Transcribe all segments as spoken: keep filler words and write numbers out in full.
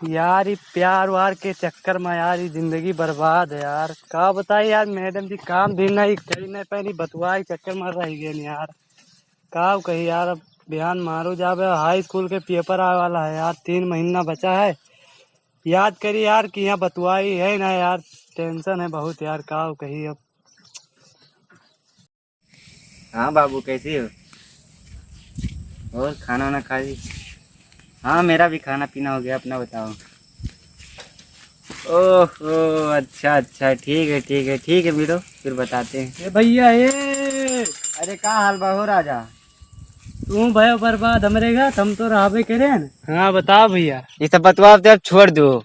यार, ई प्यार वार के चक्कर में यार, ई जिंदगी बर्बाद है यार। का बताई यार, मैडम जी काम भी नहीं, कहीं नहीं, पहली बतुआई चक्कर में रह गए यार। का कही यार, अब बिहान मारू जाबे, हाई स्कूल के पेपर आवे वाला है यार, तीन महीना बचा है। याद करी यार कि यहाँ बतुआई है ना यार, टेंशन है बहुत यार, का कही अब। हाँ बाबू, कैसे हो? और खाना वाना खा ली? हाँ, मेरा भी खाना पीना हो गया, अपना बताओ। ओहो, अच्छा अच्छा, ठीक है, ठीक है, ठीक है, मिलो, फिर बताते हैं। ए भैया, ए। अरे, का हाल बा हो राजा? तू भयो बर्बाद हमरे घर, हम तो रहबे करे न। हाँ, बताओ भैया। ये सब बतवा, अब छोड़ दो।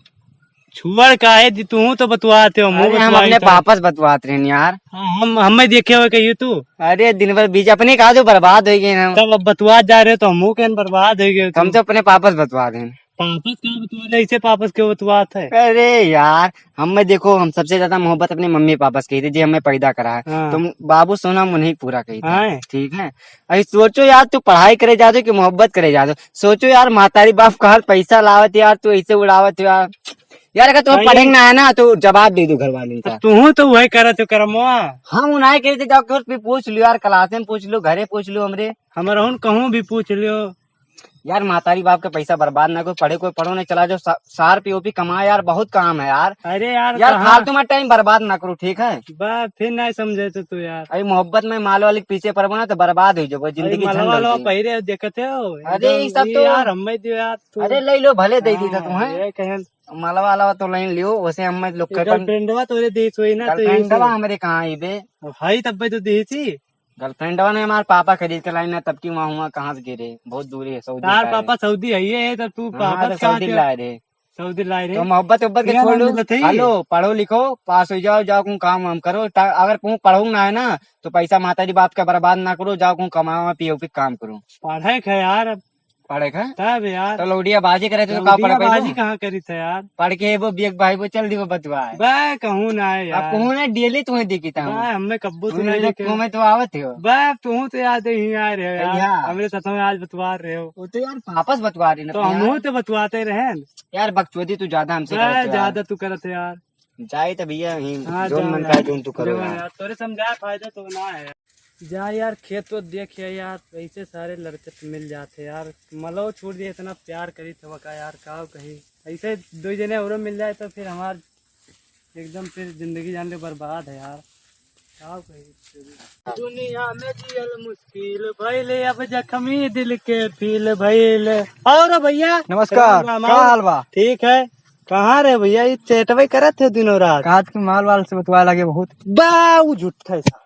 छुअड़ का है जी, तू तो बतुआते हो, मुँह अरे, हम बतुआई अपने था। पापा से बतुआत रहन यार। हाँ, हम, हमें देखे हुए कहियो तू। अरे, दिन भर बीच अपने कहा जो बर्बाद हो गए हम। तब अब बतुआत जा रहे तो हम मुँह कहन बर्बाद हो गए हम तू। तो अपने पापा से बतुआत रहन। पापा से क्या बतुआ रहे, ऐसे पापा से क्यों बतुआत है? अरे यार, हमें देखो, हम सबसे ज्यादा मोहब्बत अपने मम्मी पापा से कही थी, जी हमें पैदा करा है। हाँ। तो बाबू सोना हम उन्हीं पूरा कही थी। हाँ। ठीक है, अरे सोचो यार, तू पढ़ाई करे जाते हो कि मोहब्बत करे जाते हो? सोचो यार, महतारी बाप का हर पैसा लावत यार, तू ऐसे उड़ावत हो यार। यार, अगर तुम्हें भाई, पढ़े ना है ना, तो जवाब दे दो घर वाले का। तू तो वही करत हो करमवा। हम उन्हें कहते, जाओ घर पे पूछ लियो यार, क्लास में पूछ लियो, घरे पूछ लियो हमरे। हमरहुन कहूँ भी पूछ लियो। यार, महतारी बाप के पैसा बर्बाद ना करो, पढ़े कोई पढ़ो नहीं, चला जाओ सा-, सार पी ओपी कमा यार, बहुत काम है यार। अरे यार, यार, कहाँ? फालतू में टाइम बर्बाद ना करो, ठीक है? बा, फिर नहीं समझे तो तू यार। अरे, मोहब्बत में माल वाले के पीछे पड़बो ना तो बर्बाद हो जाबो, अरे, जिंदगी मालवा झंड हो वालवा जाई। पहिरे देखते हो, अरे, एकदम ये सब ये तो यार, हमें दियो यार तू। अरे, ले लो, भले दे दी था हाँ, तुम्हें। ये कहन। मालवा वालवा तो ले लियो, वैसे हमें लोग ये के अपन girlfriendवा तोरे देत होई ना, तो यही girlfriendवा से। हमरे कहाँ आई बे? अब हई तब पे तो देती। Girlfriendवा ने हमार पापा खरीद के लाई ना, तब की वहाँ हुआ कहाँ से गिरे, बहुत दूरी है, सऊदी तार का है। पापा सऊदी है, ये है, तब तू हाँ, पापा तो से कहाँ सऊदी के? लाए रहे। सऊदी लाए रहे। तो मोहब्बत उब्बत के क्या छोड़ नाम लो। मिलत है? हेलो, पढ़ो लिखो, पास हो जाओ, जाओ कहूँ काम वाम करो। ता-, अगर कहूँ पढ़ो ना है ना, तो पैसा महतारी बाप का बर्बाद ना करो, जाओ कहूँ कमाओ, पियो के काम करो। पढ़े के है यार, अब पढ़े के? तब यार। तो लौड़िया बाजी करे थे तो का पढ़े लौड़िया बाजी कहाँ करी था यार? पढ़ के वो बियक भाई वो चल दी वो बतुआ है। बे, कहूँ ना है अब यार। कहूँ ना, daily तुम्हें देखी था हम। बे, हमें कब्बो तू सुना मेरे देखे। कुएं में तो आवत हो। बे, तू तो याद ही आ रहे हो यार। भैया। हमरे साथ में आज बतवा रहे हो। वो तो यार वापस बतवा रहे ना तो अपने हम यार। तो बतवाते रहे न। यार बकचोदी तू ज्यादा हमसे बे, करत हो यार। ज्यादा तू करत है यार। जाए तो भैया, ही हाँ, जोन जाओ मन यार। का है, जोन तू करो जोन यार। यार, तोरे समझाए फायदा तो ना है। जा यार, खेत तो देख यार, ऐसे सारे लड़के तो मिल जाते यार। मलौ छोड़ दिए, इतना प्यार करी थे का यार, का कही। ऐसे दो जने और मिल जाए तो फिर हमार एकदम फिर जिंदगी जान ले बर्बाद है यार। का कही। दुनिया में जियल मुश्किल भइले, अब जख्मी दिल के feel भइले। और भैया, नमस्कार, राम राम। का हाल बा? ठीक है। कहाँ रे भैया, ये चेटवे करत है दिनों रात। काट के माल वाल से बतवा लगे बहुत। बा, वो झूठ है सार।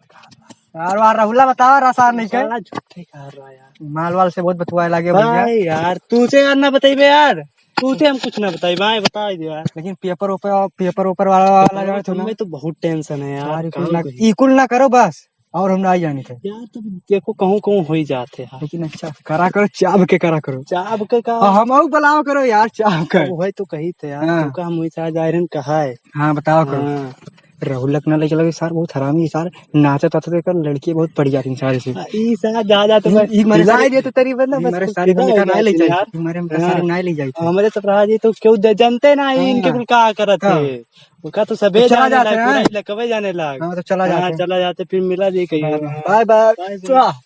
यार, वाह, राहुला बतावा, रसार नहीं के। साला झूठे कह रहा यार। माल वाल से बहुत बतवाए लागे भैया। भाई यार, तू से यार ना बताइबे यार। तू से हम कुछ ना बताई भाई, बता दे यार। लेकिन paper ऊपर, paper ऊपर वाला, वाला जो है ना। हमें तो बहुत tension है यार, यार, काम कुल ना, कही। ई कुल ना करो बस, और हम ना जानी थे। यार, तो देखो, कहूँ, कहूँ हो ही जाते हैं। लेकिन अच्छा, करा करो, चाब के करा करो। चाब के का? हाँ, हम आऊ बुलावा करो यार, चाब के। वही तो कही थे यार, हाँ। तुमका हम वही चाह जा रहे हैं, कहा है? हाँ, बतावा करो। हाँ। राहुल लखना लइका लगे सार बहुत हरामी है सार, नाचत आचत एकर लड़की बहुत पड़ जाती सार से। आ, ई सार जा जा तो ई, मैं ई मारे हिलाई सारे, दे तो तरी बंदा ई बस मारे कुछ सारे हिलाई निकाल जाती नहीं ले जाए यार। ई मारे हाँ। सारे नहीं ले जाए। हमरे सब रहा जी तो क्यों ज-, जनते ना ही हाँ। इनके कुल का करत हाँ। है। उनका तो सबे तो चला जाने जाते लाग, हैं। पूरा इलाकवे जाने लाग। हाँ, तो चला हाँ, जाते हैं। चला जाते, फिर मिला जी कहीं। हाँ, bye bye। Bye bye।